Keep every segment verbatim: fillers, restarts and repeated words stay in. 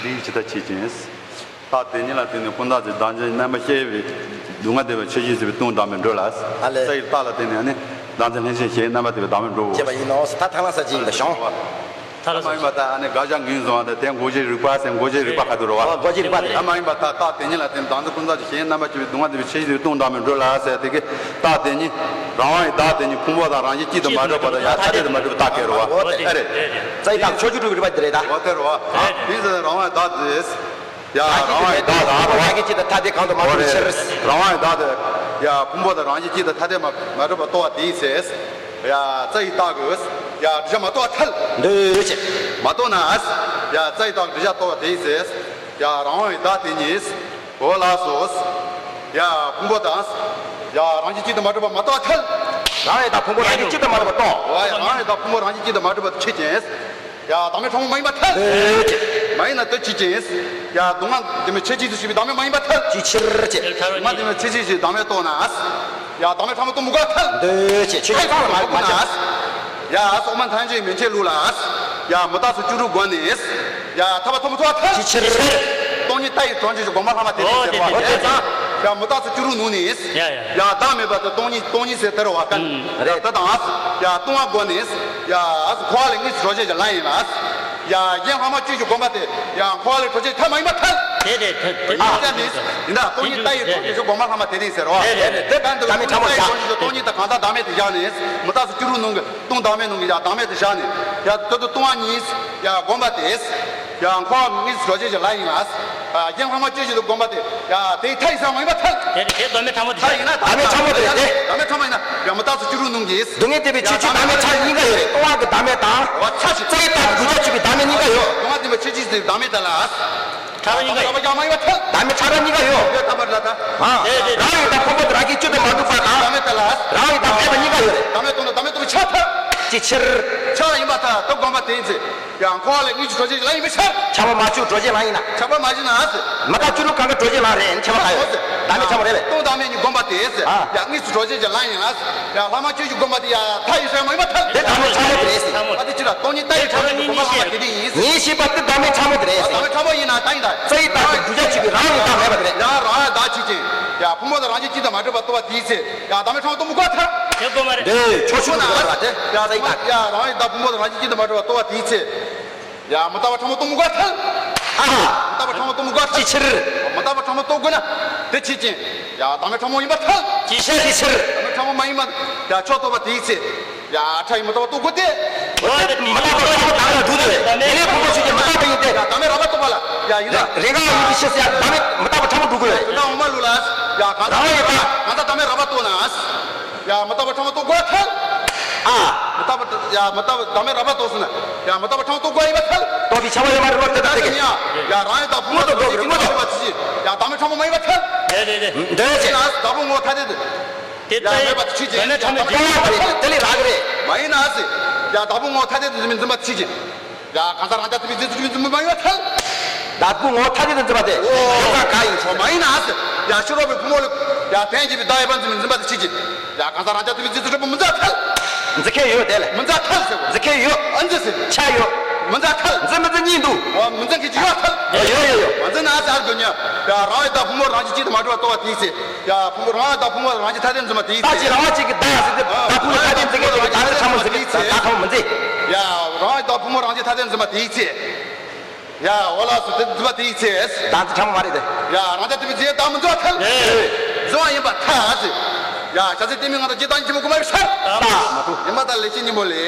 འདི་ཡི་ཇི་ལྟར་བྱེད་ཅིང་། རྟགས་དེ་ཉིད་ལ་བརྟེན་ནས་ཀུན་བརྟགས་ཀྱི་བདག་འཛིན་རྣམ་པར་ཤེས་པའི་སྡུག་བསྔལ་བདེ་བའི་ཆོས་ཅན་ཟེར་བའི་སྟོང་བདག་མེད་འགྲོ་ལ། ཨ་ལས། རྩ་ཡི་རྟགས་ལ་བརྟེན་ནས་ནི་བདག་འཛིན་ལྷན་ཅིག་ཤེས་རྣམ་པར་དག་པའི་བདག་མེད་འགྲོ། ཅེས་པ་ཡིན་ནོ། ད་ཐ་ན་ས་ཅིག་ཡིན་པ་བྱུང་། ཐ་ན་ས་མ་ཡིན་པ་ད་ཨ་ནི་དགག་བྱ་འགེངས་བཟུང་བ་དང་དེ་འགོག་བྱེད་རིགས་པ་ཟེར་འགོག་བྱེད་རིགས་པ་ཁ་ཐུག་རོ་བ། འགོག་བྱེད་རིགས་པ་དེ། ད་མ་ཡིན་པ་ད་རྟགས་དེ་ཉིད་ལ་བརྟེན་བདག་འཛིན་ཀུན་བརྟགས་ཀྱི་ཤེས་རྣམ་པར་ཤེས་པའི་སྡུག་བསྔལ་བདེ་བའི་ཆོས་ཅན་ཟེར་བའི་སྟོང་བདག་མེད་འགྲོ་ལ་ཟེར་དེ་གི་རྟགས་དེ་ཉིད། རང་དབང་གི་བདག་དེ་ཉིད་ཕུང་པོ་དང་རང་བཞིན་གཅིག་ཏུ་མ་གྲུབ་པ་དང་ཡང་ཐ་དད་དུ་མ་གྲུབ་པའི་རྟགས་བཀོད་རོ་བ། ཨོ་དེ་རེད། རྩ་ཡི་རྟགས་ཕྱོགས་ཆོས་དྲུག་གི་རིགས་པ་དེ་རེད་ད། ཨོ་དེ་རོ་བ། དེ་ཟེར་རང་དབང་གི་བདག་དེ། ཡ་རང་དབང་གི་བདག་དང་རོ་བ། རང་བཞིན་གཅིག་ཏུ་ཐ་དད་གང་དུ་མ་གྲུབ་ཕྱིར། རང་དབང་གི་བདག་དེ། ཡ་ཕུང་པོ་དང་རང་བཞིན་གཅིག་ཏུ་ཐ་དད་མ་མ་གྲུབ་པ་རྟོགས་པ་དེའི་ཚེ། ཡ་རྩ་ཡི་རྟགས་ཀྱི། ཡ་བསྒྲིབ་བྱ་མ་རྟོགས་པར་ཐལ། འདོད་ཅེས། མ་རྟོགས་ན། ཡ་རྩ་ཡི་རྟགས་ཀྱི་བསྒྲིབ་བྱ་རྟོགས་པ་དེའི་ཚེ། ཡ་རང་དབང་གི་བདག་དེ་ཉིད། འོ་ལགས་སོ། ཡ་ཕུང་པོ་དང་། ཡ་རང་བཞིན་གཅིག་ཏུ་མ་གྲུབ་པ་མ་རྟོགས་པར་ཐལ། རང་དབང་གི་བདག་ཕུང་པོ་རང་བཞིན་གཅིག་ཏུ་མ་གྲུབ་པ་རྟོགས། འོ་ཡ་རང་དབང་གི་བདག་ཕུང་པོ་རང་བཞིན་གཅིག་ཏུ་མ་གྲུབ་པ་ཆོས་ཅན། ཡ་བདག་མེད་ཕྲ་མོ་མ་ཡིན་པར་ཐལ། འདོད་ཅེས། མ་ཡིན་ན་དེ་ཆོས་ཅན། ཡ་སྡུག་བསྔལ་བདེ་མེད་ཆོས་ཅན་དུ་ཞུགས་པའི་བདག་མེད་མ་ཡིན་པར་ཐལ། ཅིའི་ཕྱིར་ཅེས། སྡུག་བསྔལ་བདེ་མེད་ཆོས་ཅན་ཞེས་བདག་མེད་རྟོགས་ན། ཡ་བདག་མེད་ཕྲ་མོ་རྟོགས་མི་དགོས་པར་ཐལ། འདོད་ཅེས་ཆོས་ཅན་ཚང་ལ་མ་མ་ཆགས། ཡ་སོགས་མ་ཐམས་ཅད་མན་ཆད་ལུགས་ལ། ཡ་མུ་སྟེགས་སོགས་བཅུ་དྲུག་སྒོ་ནས། ཡ་ཐར་པ་ཐོབ་མི་ཐུབ་པར་ཐལ། ཅིའི་ཕྱིར། སྟོང་ཉིད་ལྟ་བའི་གྲོགས་ཆོས་ཀྱི་དགོངས་པ་ལྷག་མ་དེ་ནས་ཟེར་བ། འོ་དེ་ཙང་། ཡ་མུ་སྟེགས་སོགས་བཅུ་དྲུག་ནང་ནས། ཡ་ཡ། ཡ་བདག་མེད་པ་དེ་སྟོང་ཉིད་སྟོང་ཉིད་ཟེར་དེ་རེད་བ་ཀ། ཡ་དེ་དང་། ཡ་ལྟུང་བ་སྒོ་ནས། ཡ་འཁོར་བ་ལས་དངོས་སུ་གྲོལ་བྱེད་ཀྱི་ལམ་ཡིན་ལ། ཡ་གཞན་ལྷག་མ་བཅུ་ཞིག་བསྒོམ་པ་དེ། ཡ་འཁོར་བ་ལས་གྲོལ་བྱེད་ཐབས་མ་ཡིན་པར་ཐལ། དེ་རེད་དེ་དེ་ཨ་ཡིན་ཙང་ནི། ཡིན་ད་སྟོང་ཉིད་ལྟ་བའི་གྲོགས་ཆོས་ཀྱི་དགོངས་པ་ལྷག་མ་དེ་ནས་ཟེར་རོ། དེ་རེད་དེ་ལྟར་དུ་བདག་མེད་ཕྲ་མོ་བཞག། སྟོང་ཉིད་དང་གང་ཟག་བདག་མེད་དེ་བཞག་ནས། མུ་སྟེགས་སོགས་བཅུ་དྲུག་ནང་གི་སྟོང་བདག་མེད་ནང་གི་ཡ་བདག་མེད་དེ་བཞག་ནས། ཡ་དེ་དུ་ལྟུང་བ་གཉིས། ཡ་བསྒོམ་པ་དེ། ཡ་འཁོར་བ་དངོས་སུ་གྲོལ་བྱེད་ཀྱི་ལམ་ཡིན་ལ། གཞན་ལྷག་མ་བཅུ་ཞིག་ཏུ་བསྒོམ་པ་དེ། ཡ་དེའི་མཐའ་ཡི་ས་མ་ཡིན་པར་ཐལ། དེ་རེད་དེ་བདག་མེད་ཕྲ་མོ་དེ་བདག་མེད་ཕྲ་མོ་ཡིན་ན། བདག་མེད་ཕྲ་མོ་ཡིན་ན། ཡ་མུ་སྟེགས་སོགས་བཅུ་དྲུག་ནང་གི། སྡུག་བསྔལ་བདེ་བའི་ཆོས་ཅན་བདག་མེད་ཚར་གཉིས་ཀ་ཡོད་རེད། ལྟུང་བ་གི་བདག་མེད་དང་། འོ་ཚར་ཞིག་རྩ་ཡི་རྟགས་ཀྱི་དགུ་བརྒྱ་གཅིག་པའི་བདག་མེད་གཉིས་ཀ་ཡོད། ལྟུང་བ་བདེ་བའི་ཆོས་ཅན་ཟེར་བའི་བདག་མེད་དེ་ལ། ཕྲ་རགས་གཉིས་ཀ་ཡོད། བདག་མེད་ཕྲ་རགས་གཉིས་ཀ་ཡོད། ཡོད་ཐ་མར་ལ་ད། ཨ། རང་དབང་གི་བདག་ཕུང་པོ་དང་རང་བཞིན་གཅིག་ཏུ་མ་གྲུབ་པ་དང་། བདག་མེད་དེ་ལ། རང་དབང་གི་བདག་མེད་པ་གཉིས་ཀ་ཡོད་རེད། བདག་མེད་སྟོང་དང་བདག་མེད་རྟོགས་པའི་ཆ་ཐལ། ཅིའི་ཕྱིར། ཆ་ཡིན་པར་ཐལ། དེ་བསྒོམ་པ་དེ་ཡིན་ཚེ། ཡང་འཁོར་བ་ལས་དངོས་སུ་གྲོལ་བྱེད་ཀྱི་ལམ་ཡིན་པའི་ཕྱིར། ཁྱབ་པ་མ་བྱུང་གྲོལ་བྱེད་ལམ་ཡིན་ན། ཁྱབ་པ་མ་བྱུང་ན་ཨ་ཙི། མུ་སྟེགས་བཅུ་དྲུག་གང་ག་གྲོལ་བྱེད་ལམ་རེད་ཁྱབ་པ་གང་ཡོད། བདག་མེད་ཕྲ་མོ་རེད་པས། སྟོང་བདག་མེད་གཉིས་བསྒོམ་པ་དེ་ཟེར། ཨ། ཡང་དངོས་སུ་གྲོལ་བྱེད་ཀྱི་ལམ་ཡིན་ལ། ཡང་ལྷག་མ་བཅུ་ཞིག་བསྒོམ་པ་དེ་ཡང་མཐའ་ཡི་ས་མ་ཡིན་པར་ཐལ། དེ་བདག་མེད་ཕྲ་མོ་དེ་རེད་ཟེར། ཨ་དེ་ཅི་ལ་སྟོང་ཉིད་ལྟ་བའི་གྲོགས་ཆོས་ཀྱི་དགོངས་པ་ལྷག་མ་དེ་དེ་ཡིན་ཟེར། ངེས་ཤེས་པ་དེ་བདག་མེད་ཕྲ་མོ་དེ་རེད་ཟེར། བདག་མེད་ཕྲ་མོ་ཡིན་ན་ད་ཡིན་ད། རྩ་ཡི་རྟགས་ཀྱི་དགུ་བརྒྱ་གཅིག་པའི་རང་དབང་གི་བདག་མེད་པ་དེ་རེད། ཡང་རང་དབང་བདག་ཆོས་ཅན། ཡང་ཕུང་པོ་དང་རང་བཞིན་གཅིག་ཏུ་མ་གྲུབ་པ་རྟོགས་པ་དེའི་ཚེ། ཡང་བདག་མེད་ཕྲ་མོ་རྟོགས་མི་དགོས་ཐལ། དེ་དགོས་མ་རེད། འདི་ཕྱོགས་ཆོས་དགོས་པ་དེ་རྩ་ཡི་རྟགས། ཡ་རང་ཡི་བདག་ཕུང་པོ་དང་རང་བཞིན་གཅིག་ཏུ་མ་གྲུབ་པ་རྟོགས་པ་དེའི་ཚེ། ཡ་མུ་སྟེགས་པ་ཕྲ་མོ་རྟོགས་མི་དགོས་ཐལ། ཨ་ཧ། མུ་སྟེགས་པ་ཕྲ་མོ་རྟོགས་མི་དགོས་ཐལ། ཅིའི་ཕྱིར། མུ་སྟེགས་པ་ཕྲ་མོ་རྟོགས་དགོས་ན་དེ་ཆོས་ཅན། ཡ་བདག་མེད་ཕྲ་མོ་ཡིན་པར་ཐལ། ཅིའི་ཕྱིར། ཅིའི་ཕྱིར། བདག་མེད་ཕྲ་མོ་མ་ཡིན་པ། ཡ་ཕྱོགས་རྟོགས་པ་དེའི་ཚེ། ཡ་ཕྲ་ཡི་མུ་སྟེགས་པ་རྟོགས་དགོས་ཏེ། འོ་དེ་མུ་སྟེགས་པ་ཕྲ་མོ་བདག་ལ་འགྲོ་དུས་ངེས་ལེགས་ཕུང་པོ་ཆོས་ཅན་མུ་སྟེགས་པ་ཡིན་ཏེ། ཡ་བདག་མེད་རགས་པ་རྟོགས་པ་ལ་ཡ་ཡིན་ལ། རེས་འགའ་ཡིན་གྱི་ཕྱིར་ཡ་བདག་མེད་མུ་སྟེགས་པ་ཕྲ་མོ་འགྲོ་དགོས། ཡ་ཡིན་ན་འོ་མ་ལུགས་ལ། ཡ་གང་ཟག་རང་ཡོད་པ། གང་ཟག་བདག་མེད་རགས་པ་རྟོགས་ན། ཡ་མུ་སྟེགས་པ་ཕྲ་མོ་རྟོགས་དགོས་ཐལ། ཨ། མུ་སྟེགས་པ་ཡ་མུ་སྟེགས་པ་བདག་མེད་རགས་པ་རྟོགས་སོང་ན། ཡ་མུ་སྟེགས་པ་ཕྲ་མོ་རྟོགས་དགོས་ཡིན་པར་ཐལ། རྟོགས་པའི་ཁྱབ་པ་ཡོད་མ་རེད་བློ་གཏད་ད་དེ་གི། ཡ་རང་ཡོད་དང་ཕུང་པོ་དང་འགྲོ་གི་རིང་མོ་དང་། ཡ་བདག་མེད་ཕྲ་མོ་མ་ཡིན་པར་ཐལ། རེད་རེད་རེད། འདོད་ཅེས། བདག་ཕུང་ངོ་བོ་ཐ་དད་དུ། དེ་ཡ་ལྟ་མེད་པ་དེ་ཆོས་ཅན། བདག་མེད་ཕྲ་མོ་ཡིན་པར་ཐལ། དེ་ལས་རག་གི་རེད། མ་ཡིན་ན་ཟེར། ཡ་བདག་ཕུང་ངོ་བོ་ཐ་དད་དུ་འཛིན་པའི་འཛིན་པ་དེ་ཆོས་ཅན། ཡ་གང་ཟག་རང་རྐྱ་ཐུབ་པའི་རྫས་སུ་གྲུབ་པའི་འཛིན་པ་མ་ཡིན་པར་ཐལ། བདག་ཕུང་ངོ་བོ་ཐ་དད་དུ་འཛིན་པ་དེ། ཨོ། གང་ཟག་ག་ཡིན་ཆོག་མ་ཡིན་ན་ཟེར། ཡ་ཕྱི་རོལ་པའི་ཕུང་པོ་ལ། ཡ་དོན་བྱེད་པའི་བདག་ཡོད་པར་འཛིན་པའི་འཛིན་པ་དེ་ཆོས་ཅན། ཡ་གང་ཟག་རང་རྐྱ་ཐུབ་པའི་རྫས་སུ་གྲུབ་པ་མི་འཛིན་པར་ཐལ། འཛིན་མཁན་ཡོད་དེ་ལས། མི་འཛིན་ཐལ་ཟེར་བ། འཛིན་མཁན་ཡོད། ཨ་འཛིན་ཟེར། ཆ་ཡོད། མི་འཛིན་ཐལ། འཛིན་མི་འཛིན་གཉིས་འདུག་ཨོ་མི་འཛིན་མཁན་ཅིག་ཡོད་ཐལ། ཡོད་ཡོད་ཡོད། མ་འཛིན་ན་ཟེར་དགོས་ཉོན། ཡ་རང་ཡོད་དང་ཕུང་པོ་རང་བཞིན་གཅིག་ཏུ་མ་གྲུབ་པ་རྟོགས་པ་དེའི་ཚེ། ཡ་ཕུང་པོ་རང་ཡོད་དང་ཕུང་པོ་རང་བཞིན་ཐ་དད་འཛིན་པ་དེའི་ཚེ། རྟག་གཅིག་རང་དབང་གཅིག་གི་བདག་ཟེར་ཏེ་བདག་ཕུང་ཐ་དད་འཛིན་མཁན་དེ་གི་བདག་མེད་ཕྲ་མོ་འཛིན་མཁན་དེའི་ཚེ། བདག་ཕྲ་མོ་མི་འཛིན། ཡ་རང་ཡོད་དང་ཕུང་པོ་རང་བཞིན་ཐ་དད་འཛིན་པ་དེའི་ཚེ། ཡ་འོ་ལགས་སོ། དེ་འཛིན་པ་དེའི་ཚེ། བདག་འཛིན་ཕྲ་མོ་མ་རེད་དེ། ཡ་རང་རྐྱ་ཐུབ་པའི་རྫས་བདག་མི་འཛིན་པར་ཐལ། འཛིན་པ་ཡིན་པར་ཐལ་ཟེར། ཡ་བྱ་ཚིག་དེ་མིན་ང་དང་ཇི་ལྟར་འཇིག་པའི་དགོངས་པ་ཡིན་པའི་ཕྱིར། ལྟ་མ་གཏོགས། ཡིན་པར་ཐལ། ལེགས་བཤད་སྙིང་པོ་ལས།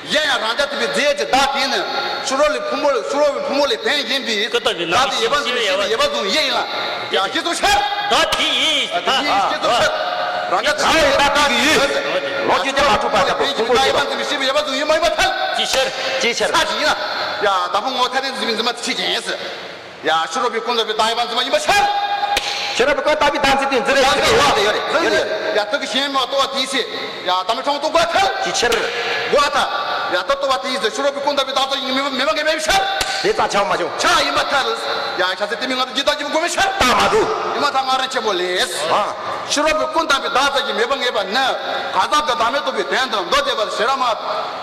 གཞན་ཡང་རང་རྐྱ་ཐུབ་པའི་རྫས་ཀྱི་བདག་དེ་ནི་ཕྱི་རོལ་ལས་ཕུང་པོ་ཕྱི་རོལ་པའི་ཕུང་པོ་ལས་དོན་གཞན་པའི་ཀུན་བཏགས་པའི་བདག་དེ་ཡོད་པར་འཛིན་པའི་ཤེས་པའི་ཡོད་པར་བཟུང་ཡེ་ཡིན་ལ། ཡང་ཞེས་སོགས་ཕྱིར། བདག་དེ་ཡིས། ད་དེ་ཡིས་ཞེས་སོགས་ཕྱིར། རང་རྐྱ་ཐུབ་པའི་རྫས་བདག་དེ་ཡིས། ལོ་རྒྱུས་ཀྱང་མ་འཁྲུགས་པ་ལྟ་བུ་ཕུང་པོ་ཡོད་པར་འཛིན་པའི་ཤེས་པའི་ཡོད་པར་བཟུང་ཡེ་མ་ཡིན་པར་ཐལ། ཅིའི་ཕྱིར། ཅིའི་ཕྱིར། ས་ཅིག་ཡིན་ལ། ཡ་བདག་ཕུང་ངོ་བོ་ཐ་དད་འཛིན་པའི་འཛིན་པ་དེ་ཆོས་ཅན་ཟེར། ཡ་ཕྱི་རོལ་པའི་ཀུན་བཏགས་པའི་བདག་ཡོད་པར་འཛིན་པ་ཡིན་པའི་ཕྱིར། ཕྱི་རོལ་པའི་ཀུན་བཏགས་པའི་བདག་འཛིན་དུས་འཛིན་རེས་འཛིན་རེས་ཡོད་རེད་ཡོད་རེད་ཡོད་རེད། ཡ་དེ་གི་གཞན་མ་རྟོགས་པ་དེའི་ཚེ། ཡ་བདག་མེད་ཕྲ་མོ་རྟོགས་དགོས་ཐལ། ཅིའི་ཕྱིར། དགོས་ཐལ། ཡ་ད་རྟོགས་པ་དེའི་ཚེ་ཕྱི་རོལ་པའི་ཀུན་བཏགས་པའི་བདག་ཏུ་ཡིན་མིན་མེད་པ་ངེས་པའི་ཕྱིར། དེ་ཙམ་ཆགས་མ་བྱུང་། ཆགས་ཡིན་པར་ཐལ། ཡ་བྱ་ཚིག་དེ་མིན་ང་དང་ཇི་ལྟར་འཇིག་པའི་དགོངས་པའི་ཕྱིར། ལྟ་མ་གཏོགས། ཡིན་པར་ཐལ། སྔ་རོལ་ཆེན་པོ་ལས། ཨ། ཕྱི་རོལ་པའི་ཀུན་བཏགས་པའི་བདག་ཙམ་གྱིས་མེད་པར་ངེས་པ་ནི། གང་ཟག་གི་བདག་མེད་རྟོགས་པའི་དོན་དུ་མདོ་སྡེ་པ་ཤེས་རབ་མ།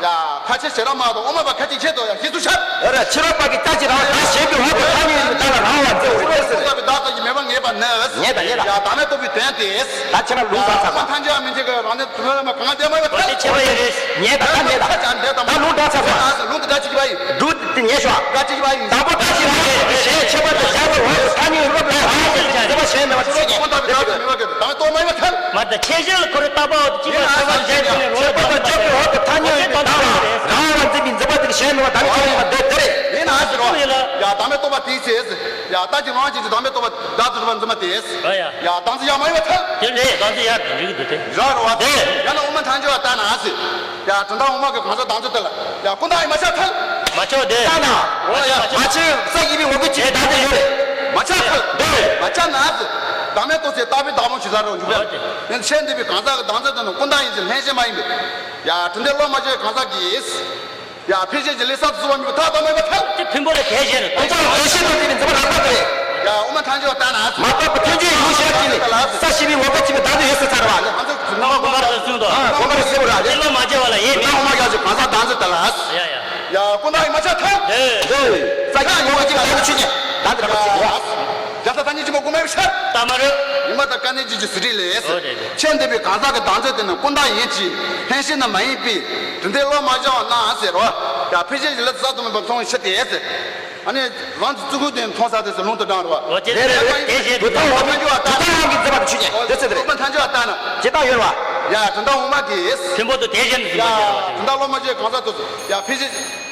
ཡ། ཁ་ཆེ་ཤེས་རབ་མ་དང་དབུ་མ་པ་ཁ་ཅིག་ཆེད་དུ་ཡང་ཞེས་སུ་འཆར། ཨ་ར་ཕྱི་རོལ་པ་གི་རྟགས་ཀྱི་རང་བཞིན་ཞེས་པའི་འོག་ཏུ་ཐ་སྙད་ཡིན་པའི་རྟགས་ལ་རང་བ་མཛད་པའི་ཕྱི་རོལ་པའི་ཀུན་བཏགས་པའི་བདག་ཙམ་གྱིས་མེད་པར་ངེས་པ་ནི། ངེས་དང་ངེས་དང་། ཡ། བདག་མེད་རྟོགས་པའི་དོན་ཏེ། ད་ཁྱེད་རང་ལུང་བསྟན་ཚར་སོང་། ཐམས་ཅད་མིན་ཅིག་གི་རང་ནི་དུ་མ་མ་གང་ག་དེ་མ་ཡོད་པ་ཐལ། ཁྱད་པར་ཡོད་རེད། ངེས་དང་ད་ངེས་དང་། ད་ལུང་བསྟན་ཚར་སོང་། ལུང་དེ་ད་ཅིག་པ་ཡིན། འབྲུ་དེ་ངེས་ཤོག་ད་ཅིག་པ་ཡིན། དང་པོ་ད་ཅིག་པ་ཡིན། གཞན་ཁྱད་པར་དུ་བཞག་པའི་འོག་ཏུ་ཐ་སྙད་རོ་པའི་རང་བཞིན་འཛིན་པ་གཞན་མེད་པ་ཅིག་ཀུན་བཏགས་པའི་བདག་ཙམ་མེད་པ་གི་བདག་མེད་རྟོགས་མ་ཡིན་པ་ཐལ། མ་ད་ཆེ་ཤོས་ལ་ཁོ་རེ་བཏགས་པ་འོག་ཏུ་གཅིག་པ་ཁྱད་པར་བཞག་ནས་རོ་པའི་བདག་མེད་པ་ཐལ། ཁྱད་པར་དུ་བཞག་པའི་འོག་ཏུ་ཐ་སྙད་ཡིན་པའི་བདག་ལ་རང་བ་འཛིན་པའི་འཛིན་པ་དེ་གི་གཞན་མེད་པ་བདག་མེད་རྟོགས་མ་ཡིན་པ་འདོད་དེ་རེད། ཡིན་ན་ཟེར་རོ། ཡ། བདག་མེད་རྟོགས་པ་དེའི་ཚེ། ཡ། རྟགས་ཀྱི་རང་བཞིན་གྱི་བདག་མེད་རྟོགས་པ་བདག་ཏུ་གྲུབ་པར་འཛིན་པ་དེས། ཨ་ཡ། ཡ། བདག་འཛིན་ཡང་མ་ཡིན་པ་ཐལ། དེ་ལས་བདག་འཛིན་ཡང་འགྲིག་གི་འདུག་སྟེ། ར་རོ་བ། དེ། ཡང་ན་དབུ་མ་ཐལ་འགྱུར་བ་ལྟར་ན་ཟེར། ཡ། དོན་དམ་དབུ་མ་གི་གང་ཟག་བདག་འཛིན་དེ་ལ། ཡ། ཀུན་བཏགས་ཡིན་མ་ཆགས་ཐལ། མ་ཆགས་དེ། ལྟར་ན། འོ་ཡ། མ་ཆགས་ས་ཞེས་པའི་འོག་གི་ཅིག་བདག་འཛིན་ཡོད་རེད། མ་ཆགས་ཐལ། དེ། མ་ཆགས་ན་ཟེར། བདག་མེད་རྟོགས་ཚེ་རྟག་པའི་བདག་མོ་ཞེས་བྱ་བར་འཇུག་པས། ཡང་ཆེས་འདས་པའི་གང་ཟག་གི་བདག་འཛིན་དེ་ནི་ཀུན་བཏགས་ཡིན་གྱི་ལྷན་སྐྱེས་མ་ཡིན་པས། ཡ། དྲི་འདོད་བློ་མ་བྱས་གང་ཟག་གིས། ཡ། འཕེན་བྱེད་ཀྱི་ལས་གསར་དུ་གསུངས་པ་མིན་པ་ཐལ། དང་མེད་པ་ཐལ། དེ་ཕུང་པོ་ལ་དེ་བཞིན་རེད། ཀུན་བཏགས་ཡིན་ཞེས་པ་དེ་ནི་འཛིན་པ་ལ་དགག་པ་རེད། ཡ། དབུ་མ་ཐལ་འགྱུར་བ་ལྟར་ན། མ་དགག་པའི་ཐལ་འགྱུར་ཡིན་ཞེས་པ་དེ་ནི་ས་ཞེས་པའི་འོག་གི་ཅིག་པའི་བདག་འཛིན་ཡོད་ཟེར་ཚར་བ་ནི། ང་ཚོ་གོང་མ་རེ་གསལ་པོ་རེད། ཨ། གོང་མ་རེ་གསལ་པོ་རེད། དེ་བློ་མ་བྱས་པ་ལ་ཡིན་མིན། དང་དབུ་མ་ཡ་ཞེས་གང་ཟག་བདག་འཛིན་དེ་ལ། ཡ་ཡ། ཡ། ཀུན་བཏགས་ཡིན་མ་ཆགས་ཐལ། འདོད། ས་ཞེས་པའི་འོག་གི་ཅིག་པའི་བདག་འཛིན་ཆོས་ཅན། བདག་འཛིན་རང་བཞིན་ཡོད། རྒྱལ་སྲས་ཐ་སྙད་གཅིག་པ་དགོངས་པའི་ཕྱིར། ལྟ་མ་རེད། ཉི་མ་དང་སྐལ་ལྡན་རྒྱུད་ཀྱི་ཟེར་སྒྲས་ལས། འོ་རེད་རེད། ཆེས་འདས་པའི་གང་ཟག་གི་བདག་འཛིན་དེ་ནི་ཀུན་བཏགས་ཡིན་གྱི་ལྷན་སྐྱེས་ནི་མ་ཡིན་པས། དྲི་འདོད་བློ་མ་བྱས་པ་ན་ཟེར་རོ། ཡ། འཕེན་བྱེད་ཀྱི་ལས་གསར་དུ་མེད་པར་མཐོང་བའི་ཕྱིར་ཏེ་ཟེར། ཨ་ནི་རང་གི་ཚུལ་ཁུར་དེ་མཐོང་ས་དེ་ཚོ་ལུང་དུ་དྲངས་རོ། འོ་དེ་རེད་རེད། དེ་བཞིན་དུ་བཏང་བ་མི་འགྱུར་བ་ལྟར། དུ་བཏང་བ་གི་འཛིན་པ་དེ་ཆོས་ཅན། དེ་ཚེ་དེ་རེད། དབུ་མ་ཐལ་འགྱུར་བ་ལྟར་ན། ཇི་ལྟར་ཡོད་པ། ཡ། དྲི་འདོད་བློ་མ་གིས། ཕུང་པོ་དུ་དེ་བཞིན་དུ་འཛིན་པ་ཡ། དྲི་འདོད་བློ་མ་བྱས་གང་ཟག་དེ་ཚོ། ཡ། འཕེན་བྱེད།